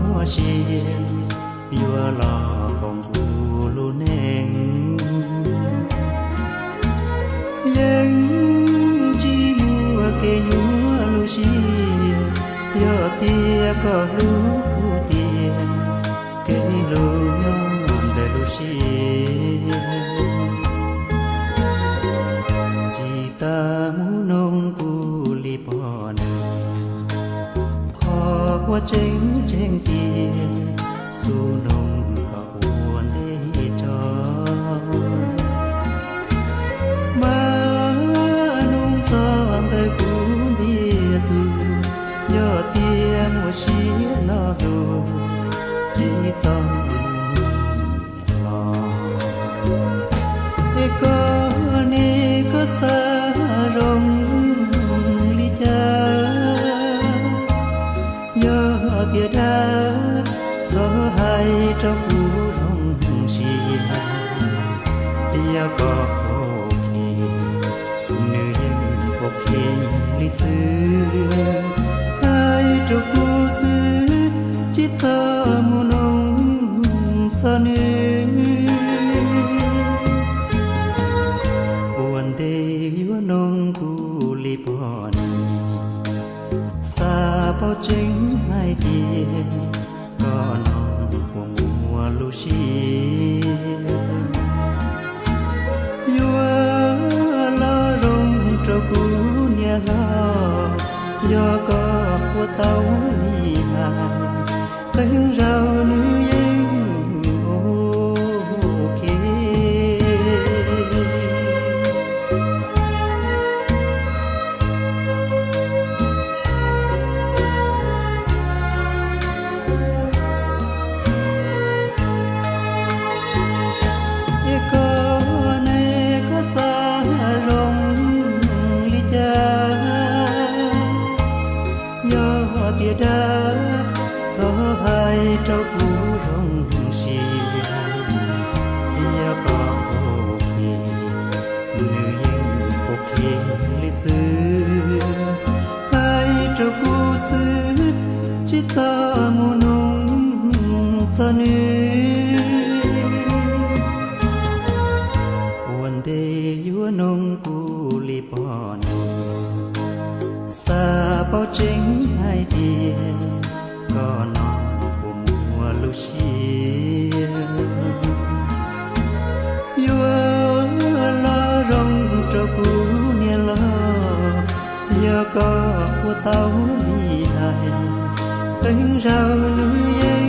muaj sia yuav los koom kuv lub neej. Yeej tsis muaj kev nyuaj lub siab, yog tias koj hlub kuv tiag, kev hlub nyob ntawm lub siab. Tsis tas mus noog kuv li pog nws, qhov uas tseeb tseeb tiag, xub noog kom ua ntej tso. Mas noog txog ntawm kuv ntiag tug, yog tias muaj siab los hlub, tsis txog los. Es koj ne koj xav zoo li cas? Yog tias dag, txhob hais rau kuv zoo siab. Yog koj ok, nws yeej ok li xwb. Hais rau kuv xwb, tsis txhob mus noog txog nws. Ua ntej yuav noog kuv li pog nws, xav paub tseeb hais tias koj no puas muaj lub siab. Yuav los zoo rau kuv niam hlob, yog koj puas tau li hais, qee zaum nws yeej ok. Es koj ne koj xav zoo li cas? Yog tias dag, txhob hais rau kuv zoo siab. Yog koj ok, nws yeej ok li xwb. Hais rau kuv xwb, tsis txhob mus noog txog nws. Ua ntej yuav noog kuv li pog nws, xav paub tseeb hais tias koj no puas muaj lub siab. Yuav los zoo rau kuv niam hlob, yog koj puas tau li hais, qee zaum nws yeej